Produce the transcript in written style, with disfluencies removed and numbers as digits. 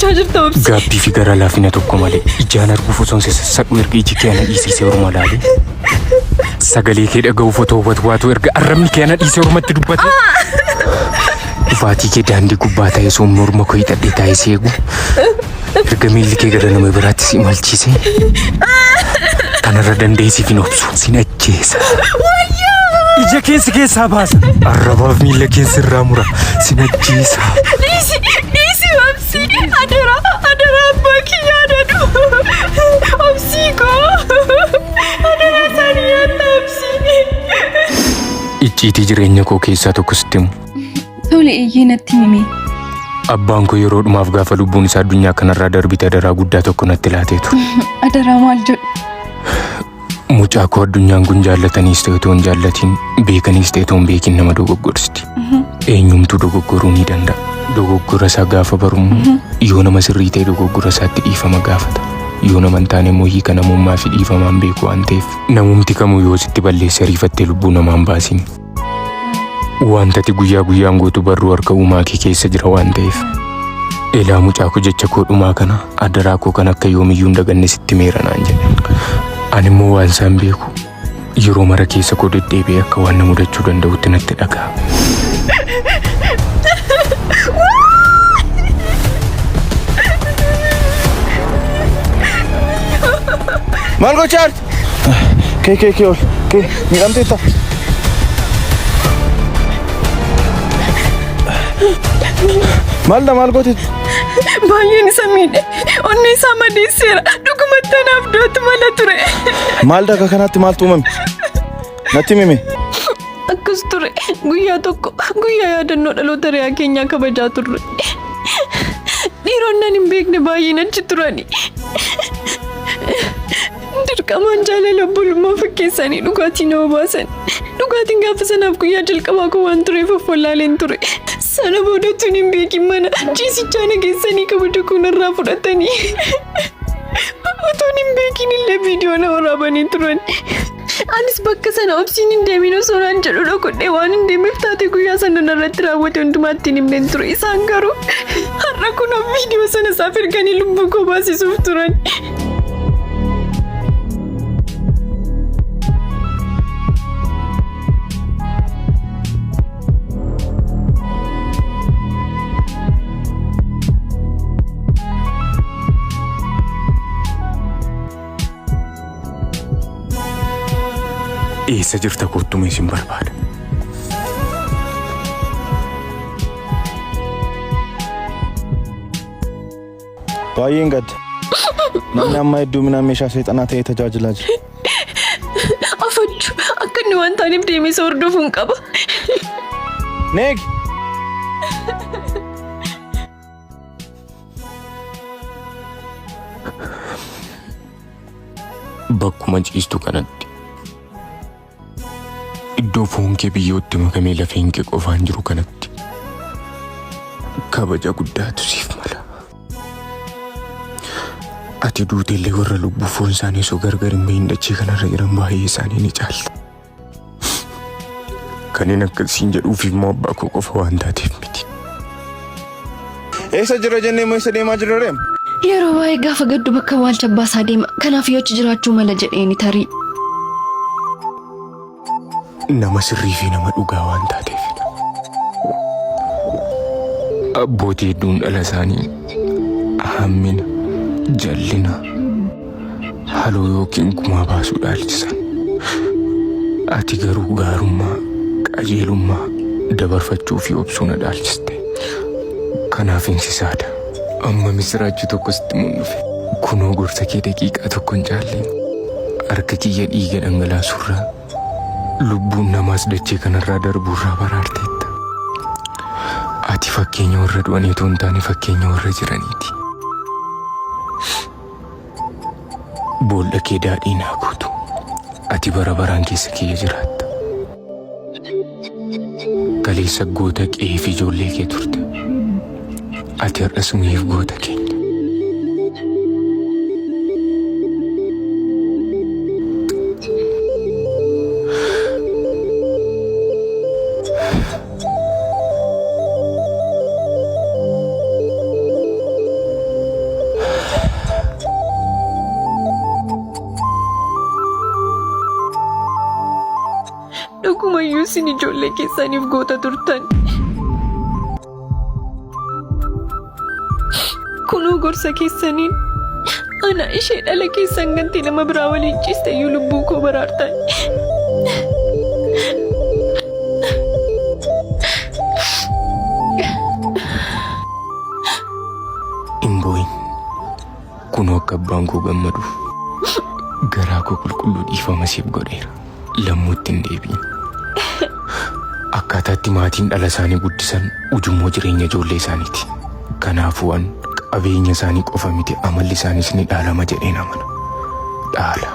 gochaa jirta Obsi? Gaabbii fi gara laafina tokko malee ijaan arguuf osoon si sassadhu erga iji kee ana dhiisee orma laale. Sagalee kee dhaga'uuf otoo watwaatu erga arrabni kee ana dhiisee ormatti dubbate. Dhufaatii kee daandii gubbaa ta'ee osoo morma koo hiixadhee taa'ee si eegu. Erga miilli kee gara nama biraatti si imalchiise. Kanarra danda'ee siif hin obsu. Sin ajjeesa. Ija kee si keessaa baasa. Arrabaaf miilla kee sirraa mura. Sin ajjeesa. Dhiisi, dhiisi Obsi. Adaraa, adaraa abbaa kiyya yaadadhu. Obsii koo. Adaraa isaanii yaadda Obsi. Icciitii jireenya koo keessaa tokko sitti himu. Tole eeyyee natti himi. Abbaan koo yeroo dhumaaf gaafa lubbuun isaa addunyaa kanarraa darbite adaraa guddaa tokko natti laatee ture. Adaraa maal jedhu? Mucaa koo addunyaan kun jaallataniis ta'e otoo hin jaallatiin beekaniis ta'e otoo hin beekin nama dogoggorsti. Eenyumtuu dogoggoruu ni danda'a. Dogoggora isaa gaafa barummoo yoo nama sirrii ta'e dogoggora isaatti dhiifama gaafata. Yoo nama hin taane immoo hiika namummaa fi dhiifamaan beeku waan ta'eef namumti kamuu yoo sitti balleesse ariifattee lubbuu namaa hin baasin. Wanta ati guyyaa guyyaan gootu barruu harka uumaa kee keessa jira waan ta'eef. Elaa mucaa koo jecha koo dhumaa kana adaraa koo kan akka yoomiyyuu hin daganne sitti meera naan jedhe. Ani immoo waan isaan beeku yeroo mara keessa koo deddeebi'ee akka waan na mudachuu danda'utti natti dhaga'ama. Maal gochaa jirti? Kee kee kee ol. Kee miidhamteetta. Maalda maal goote? Baay'een isa miidhe. Onnee isaa madeesseera. Dhugumatti anaaf du'atu mala ture. Maalda akka kanaatti maaltu uumame? Natti himi. Akkas ture. Guyyaa tokko guyyaa yaadannoo dhaloota riyaa keenyaa kabajaa turre. Dhiironni ani hin beekne baay'een achi turani. Dirqamaan jaalala obbolummaa fakkeessanii dhugaatii na obaasan. Dhugaatiin gaafa sanaaf guyyaa jalqabaa koo waan tureef of wallaaleen ture. Sana booda utuun hin beekin mana ciisichaa na geessanii kabaja koo narraa fudhatanii. Utuun hin beekin illee viidiyoo na waraabanii turan. Anis bakka sana obsiin hin deemin osoo naan jedhu dhokodhee waan hin deemeef taatee guyyaa sana narratti raawwate hundumaatti hin himneen ture. Isaan garuu har'a kunoo viidiyoo sana isaaf erganii lubbuu koo baasisuuf turan. Eessa jirta kottu mee sin barbaada. Baay'een gadda. Namni amma hedduminaan meeshaa seexanaa ta'ee tajaajilaa jira. Afachu akka inni waan taaneef deemee isa hordofuun qaba. Neegi! Bakkuma ciistu kanatti iddoo foon kee biyyootti makamee lafeen kee qofaan jiru kanatti kabaja guddaatu siif mala. Ati duuteellee warra lubbuu foon isaanii osoo gargar hin bahin dachee kanarra jiran baay'ee isaanii ni caalta. Kanneen akkasiin jedhuuf immoo abbaa koo qofa waan taateef miti. Eessa jira jennee moo eessa deemaa jirra ree? Yeroo baay'ee gaafa gaddu bakka awwaalcha abbaa isaa deema. Kanaaf yoo achi jiraachuu mala jedheeni tarii. Nama sirrii fi nama dhugaa waan taateef. Abbootii hedduun dhala isaanii hammina, jallina, haloo yookiin gumaa baasuu dhaalchisan. Ati garuu gaarummaa, qajeelummaa dabarfachuu fi obsuu na dhaalchiste. Kanaafin si saada. Amma misiraachuu tokko sitti himuun dhufe. Kunoo gorsa kee daqiiqaa tokko hin caalleen harka kiyya dhiiga dhangalaasurraa lubbuun namaas dachee kanarraa darbuurraa baraarteetta. Ati fakkeenya warra du'anii otoo hin taane fakkeenya warra jiraniiti. Boolla kee daadhiin haa guutu. Ati bara baraan keessa kiyya jiraatta. Kaleessa goota qe'ee fi ijoollee kee turte. Ati har'as nuyiif goota keenya. Isin ijoollee keessaniif goota turtan. Kunoo gorsa keessaniin ana ishee dhala keessan gantee nama biraa waliin ciiste iyyuu lubbuu koo baraartan. Hin boo'in. Kunoo akka abbaan koo gammaduuf garaa koo qulqulluu dhiifama siif godheera. Lammuutti hin deebi'in. Akkaataatti maatiin dhala isaanii guddisan ujummoo jireenya ijoollee isaaniiti. Kanaafuu an qabeenya isaanii qofa miti amalli isaaniis ni dhaalama jedheen amana. Dhaala.